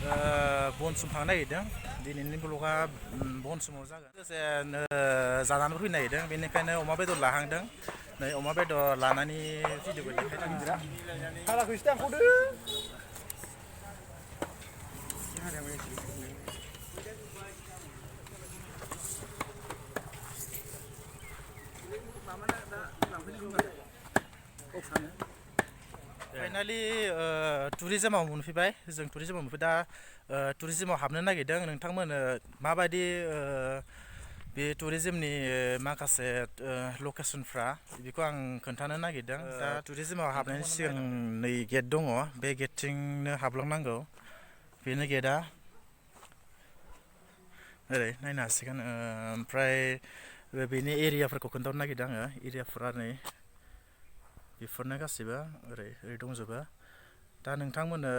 Bonsum थांनो नागिरदों दिनैनि ब्लगा Bonsumआव जागोन लोगोसे जानानैबो फैनो नागिरदों बेनिखायनो अमा बेदर लाहांदों नै अमा बेदर लानानै भिडिअखौ देखायदों फाइनालि टुरिजमाव मोनफैबाय जों टुरिजमाव मोनफै दा टुरिजमाव हाबनो नागिरदों नोंथांमोननो माबायदि बे टुरिजमनि माखासे लकेसनफ्रा बेखौ आं खोन्थानो नागिरदों दा टुरिजमाव हाबनायनि सिगां नै गेट दङ बे गेटथिंनो हाबलांनांगौ बेनो गेटआ ओरै नायनो हासिगोन ओमफ्राय बेनि एरियाफोरखौ खोन्थाहरनो नागिरदों आङो एरियाफोरा नै बेफोरनो गासिबो ओरै दंजोबो दा नोंथांमोननो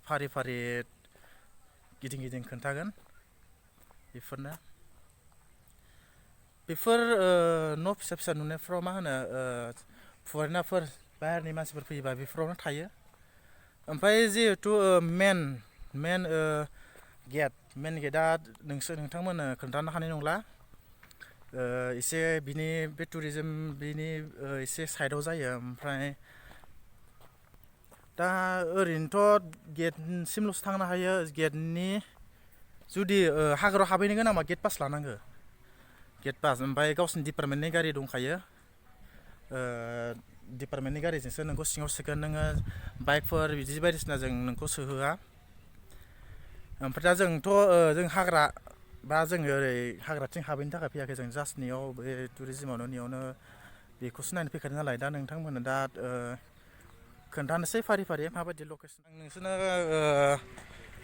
फारि फारि गिदिं गिदिं खोन्थागोन बेफोर न' फिसा फिसा नुनायफ्राव मा होनो फरेनारफोर बाहेरनि मानसिफोर फैयोबा बेफोरावनो थायो ओमफ्राय जिहेथु मेन गेटआ नोंथांमोननो खोन्थानो हानाय नंला एसे बिनि बे टुरिजम बिनि एसे साइडआव जायो ओमफ्राय दा ओरैनोथ' गेटसिमल'सो थांनो हायो गेटनि जुदि हाग्रायाव हाबहैनो गोनांबा गेट पास लानांगौ गेट पास ओमफ्राय गावसिनि डिपार्टमेन्टनि गारि दंखायो डिपार्टमेन्टनि गारिजोंसो नोंखौ सिङाव सोगोन नोङो बाइकफोर बिदि बायदिसिनाजों नोंखौ सोहोआ ओमफ्राय दा जोंथ' जों हाग्रा बा जोङो ओरै हाग्राथिं हाबैनि थाखाय फैयाखै जों जास्ट नैयाव बे टुरिजमावनो नैयावनो बेखौसो नायनो फैखादों नालाय दा नोंथांमोननो दा खोन्थानोसै फारि फारि माबायदि लकेसन आं नोंसोरनो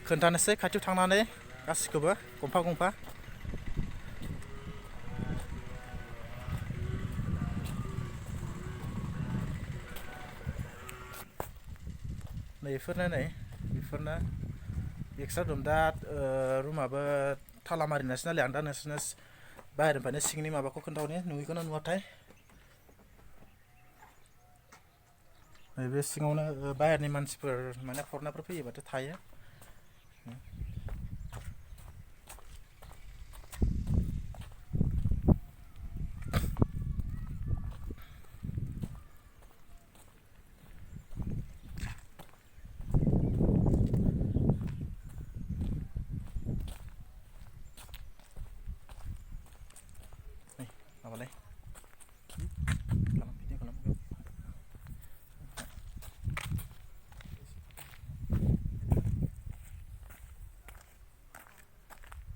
खोन्थानोसै खाथियाव थांनानै गासिखौबो गंफा गंफा बेफोरनो एक्सट्रा दं दा रुमाबो ताला मारिनासो नालाय आं दा नोंसोरनो बाहेरनिफ्रायनो सिंनि माबाखौ खोन्थाहरनि नुहैगोन ना नुवाथाय बे सिङावनो बाहेरनि मानसिफोर माने फरेनारफोर फैयोबाथ' थायो माबालाय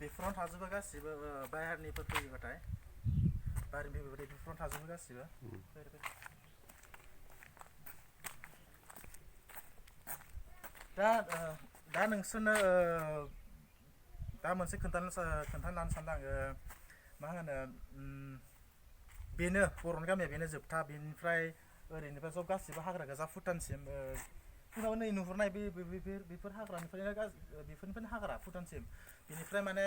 बेफोरावनो थाजोबो गासिबो बाहेरनिफोर फैयोबाथाय बेफोरावनो थाजोबो गासिबो दा नोंसोरनो दा मोनसे खोन्थानो लानो सानदों आङो मा होनो बेनो बर'नि गामिया बेनो जोबथा बेनिफ्राय ओरैनिफ्राय सब गासिबो हाग्रा गोजा भुटानसिम उनाव नै नुहुरनाय बेफोर हाग्रानिफ्रायनो हाग्रा भुटानसिम बेनिफ्राय माने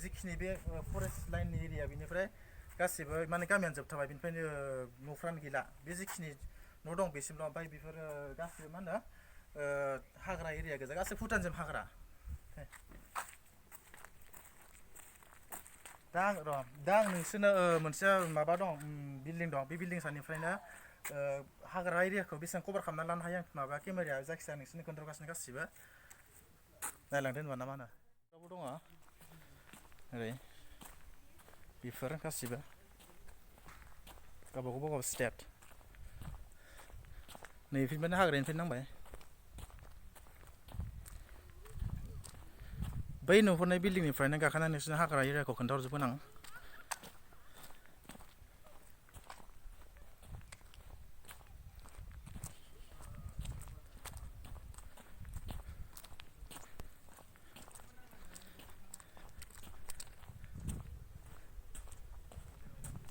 जिखिनि बे फरेस्ट लाइननि एरिया बेनिफ्राय गासिबो माने गामियानो जोबथाबाय बेनिफ्रायनो न'फ्रानो गैला बे जिखिनि न' दं बेसिमल' ओमफ्राय बेफोरो गासिबो मा होनो हाग्रा एरिया गोजा गासिबो भुटानजों हाग्रा दा आं नोंसोरनो मोनसे माबा दं बिल्डिं दं बे बिल्डिं सानिफ्रायनो हाग्रा एरियाखौ बेसेबां कभार खालामनानै लानो हायो आं माबा केमेराया जायखिजाया नोंसोरनो खोन्थाहरगासिनो गासिबो नायलांदो होनबा ना मा होनो दङ ओरै बेफोर गासिबो गावबागाव स्टेट नैफिनबानो हाग्रानिफ्राय नांबाय बै नुहुरनाय बिल्डिंनिफ्रायनो गाखोनानै नोंसोरनो हाग्रा एरियाखौ खोन्थाहरजोबगोन आं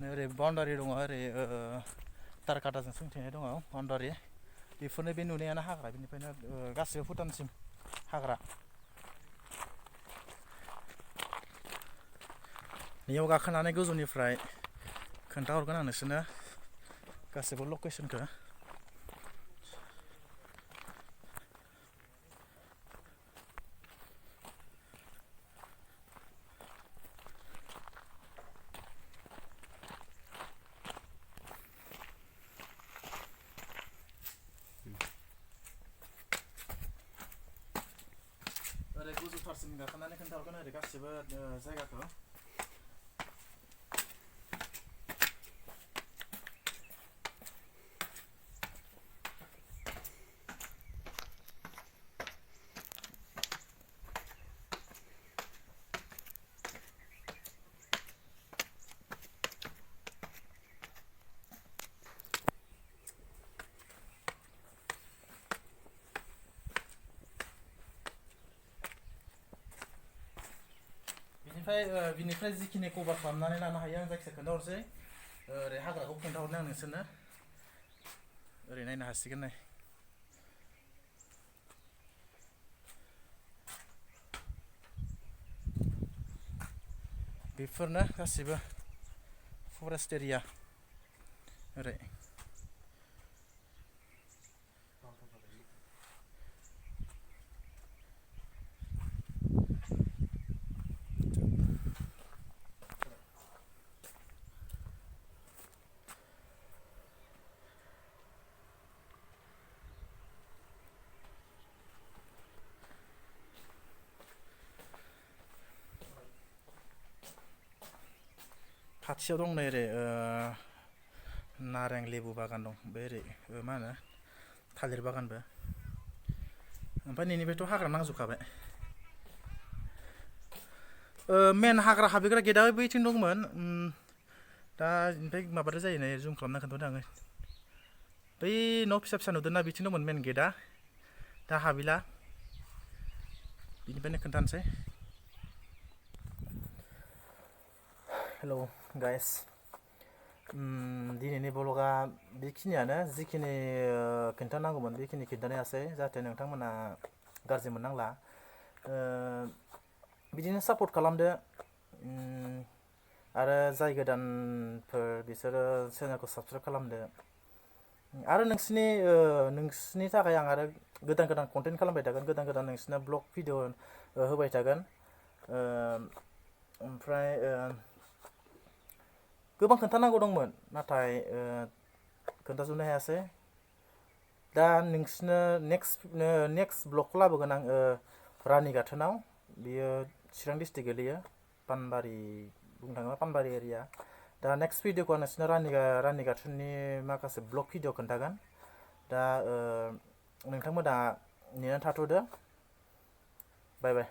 ओरै बाउन्डारि दङ ओरै तारकाटाजों सोंथेनाय दङ बाउन्डारि बेफोरनो बे नुनायानो हाग्रा बेनिफ्रायनो गासिबो भुटानसिम हाग्रा बेयाव गाखोनानै गोजौनिफ्राय खोन्थाहरगोन आं नोंसोरनो गासिबो लकेसनखौ गोजौथारसिम गाखोनानै खोन्थाहरगोन ओरै गासिबो जायगाखौ बिनिफ्राय जिखिनि कभार खालामनानै लानो हायो आं जायखिजाया खोन्थाहरसै ओरै हाग्राखौ खोन्थाहरनो आं नोंसोरनो ओरै नायनो हासिगोन नाय बेफोरनो गासिबो फरेस्ट एरिया ओरै खाथियाव दं नै ओरै नारें लेबु बागान दं बे ओरै मा होनो थालिर बागानबो ओमफ्राय नैनिफ्रायथ' हाग्रा नांजोबखाबाय मेन हाग्रा हाबैग्रा गेटआ बैथिं दंमोन दा ओमफ्राय माबाद्राय जायो नै जुम खालामना खोन्थादों आङो बै न' फिसा फिसा नुदोंना बिथिं दंमोन मेन गेटआ दा हाबैला बिनिफ्रायनो खोन्थानोसै हेलौ गाइस दिनैनि ब्लगा बेखिनियानो जिखिनि खोन्थानांगौमोन बेखिनि खोन्थानायासै जाहाथे नोंथांमोना गाज्रि मोननांला बिदिनो सापर्ट खालामदो आरो जाय गोदानफोर बिसोरो चेनेलखौ साबस्क्राइब खालामदो आरो नोंसिनि थाखाय आं आरो गोदान गोदान कन्टेन्ट खालामबाय थागोन गोदान गोदान नोंसिनो ब्लग भिडिअ होबाय थागोन ओमफ्राय गोबां खोन्थानांगौ दंमोन नाथाय खोन्थाजोबनो हायासै दा नोंसिनो नेक्स्ट ब्लगखौ लाबोगोन आं रानि गाथोनाव बियो चिरां डिस्ट्रिक्ट गोलैयो पानबारि बुंनो थाङोब्ला पानबारि एरिया दा नेक्स्ट भिडिअखौ आं नोंसिनो रानि गाथोननि माखासे ब्लग भिडिअ खोन्थागोन दा नोंथांमोना नेनानै थाथ'दो बाय बाय